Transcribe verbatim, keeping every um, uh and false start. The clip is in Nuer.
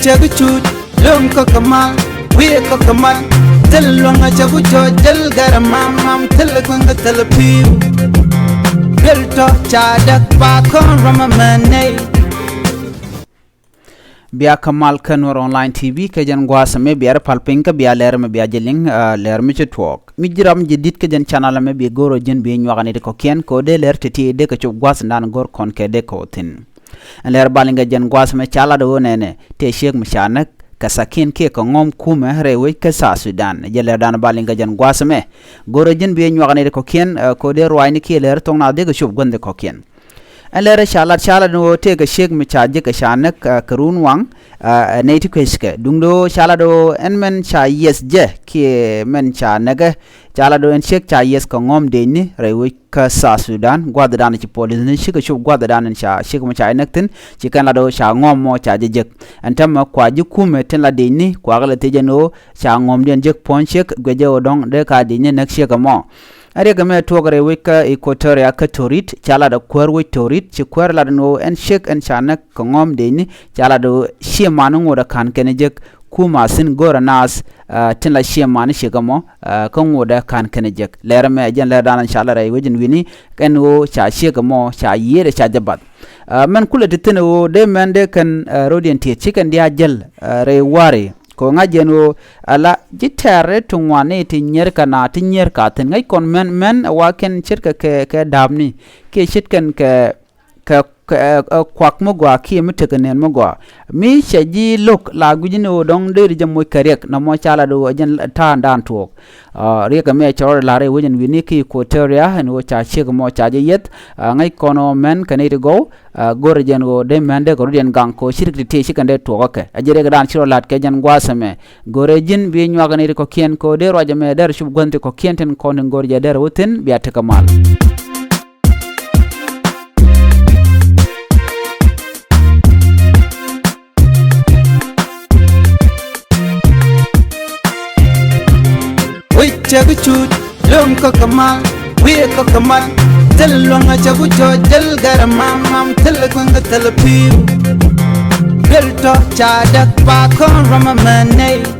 Cɛ bi cuut lo̱ŋ kä kɛ mal, wi̱i̱ kä kɛ mal. Thil luäŋ a cɛ bi cɔɔc, thil gɛr a mam mam, thil kueŋ kä thil pi̱i̱u. Duel tɔ ca däk ba kɔn rɔm a män nɛy. Bia kä mal kä Nuɛr Online T V kä jɛn gua̱a̱th ɛmɛ bia rɛ pal piny kä bia lɛr ɛmɛ bia jɛ liŋ, ah, lɛr mi ci tuɔɔk. Mi ji̱ ram ji̱ di̱t kä jɛn channel ɛmɛ bi go̱r ɔ ji̱n bi nyuak ni ti kɔ̱kiɛn kɛ ɣöö dee lɛr ti̱ti̱ dee kɛ cop gua̱a̱th dan go̱r kɔn kɛ dee kɛ ɣöö thi̱n. Ɛn lɛr bal in kɛ jɛn gua̱a̱th ɛmɛ ca lat ɣöö nɛnɛ tëë ciek mi ca näk kɛ thakin kiɛ kɛ ŋɔ̱m kumɛ rɛy wec kä South Sudan. Jɛ lɛr dan bal in kɛ jɛn gua̱a̱th ɛmɛ go̱r ɔ ji̱n bi nyuak ni ti kɔ̱kiɛn, eh, kɛ ɣöö dee ruaacni kiɛ lɛr thok na dee kɛ cop gua̱n ti kɔ̱kiɛn. Ɛn lɛr ca lat, ca lat ni ɣöö tëëkɛ ciek mi ca jek ca näk, ah, kɛ run waŋ, ah, nɛy ti kueckɛ. Duundɛ ɣöö ca lat ɣöö ɛn mɛn ca yieth jɛ kiɛ mɛn ca näkɛ. Ca lat ɣöö ɛn ciek ca yieth kɛ ŋɔ̱m decni rɛy wec kä South Sudan. Gua̱thdan ci polisni cikɛ cop gua̱thdan ɛn ca ciek mɔ ca jɛ näk thi̱n. Ci kɛn lat ɣöö ca ŋɔ̱m mɔ ca jɛ jek. Ɛn täämɛ kua ji̱ kumɛ tin la decni kuakɛ lɛ thiec ɛn ɣöö ca ŋɔ̱mdiɛn jek puɔ̱ny ciek, guic jɛ ɣöö dɔ̱ŋ dee ka decni näk ciek ɛmɔ. Ɛ riɛk ɛmɛ tuɔɔk rɛy wec kä Equatoria kä Torit, ca lat ɛ kuäär wec Torit, ci kuäär lat ɛn ɣöö ɛn ciek ɛn ca näk kɛ ŋɔ̱m decni, ca lat ɛ ɣöö ciɛ mani ŋot ɛ ka̱n kɛn jek kumɛ thi̱n go̱rɛ naath, ah, tin la ciɛ mani ciek ɛmɔ, ah, kä ŋot ɛ ka̱n kɛn jek. Lɛr ɛmɛ jɛn lɛr dan ca lat rɛy wec ɛn wi̱ni, ɛn ɣöö ca ciek ɛmɔ ca yiëëdɛ ca jɛ bath. Ah, mɛn kulɛ ti thi̱n ɛ ɣöö dee mɛn dee kɛn, ah, rɔ̱diɛn ti̱et ci kɛn diaal jäl, ah, rɛy wa̱ri. Kɛ ɣöö ŋa̱c jɛn ɣöö ala ji̱ tɛ̈r ti ŋuan ni ti nyier kɛ na ti nyier ka thi̱n ŋäc kɔn mɛn, mɛn ɛ wa kɛn ce̱tkɛ kɛ, kɛ da̱a̱pni kiɛ ce̱tkɛn kɛ, kɛ, kɛ, ɛ, ɛ, kuak mi gɔaa kiɛ mi tekɛ nɛn mi gɔaa. Mi cɛ ji̱ lo̱k la gui̱cni ɣöö dɔ̱ŋ deri jɛ moc kɛ riɛk nɔmɔ ca lat ɣöö ɛ jɛn ta̱a̱ŋdan tuɔɔk. Ah, riɛk ɛmɛ cɛ rɔɔdɛ la̱r rɛy wec ɛn wi̱ni kä Equatoria ɛn ɣöö ca ciek ɛmɔ ca jɛ yieth, ah, ŋäc kɔn ɣöö mɛn kɛ nɛy ti gɔw, ah, go̱rɛ jɛn ɣöö dee mɛn dee kɛ rɔ̱diɛn gaŋ kɛ ɣöö ci riɛk ti̱ti̱ ci kɛn dee tuɔɔk kä kɛ. Ɛ jɛn riɛkdan ci rɔ la̱t kɛ jɛn gua̱a̱th ɛmɛ. Go̱rɛ ji̱n bi nyuak nɛy ti kɔ̱kiɛn kɛ ɣöö dee ruac ɛmɛ dee rɔ cop gua̱n ti kɔ̱kiɛn tin kɔn tin go̱r jɛ dee rɔ wä thi̱n bia tekɛ mal. Wec cɛ bi cuut lo̱ŋ kä kɛ mal, wi̱i̱ kä kɛ mal. Thil luäŋ a cɛ bi cɔɔc, thil gɛr a mam mam, thil kueŋ kä thil pi̱i̱u. Duel tɔ ca däk ba kɔn rɔm a män nɛy.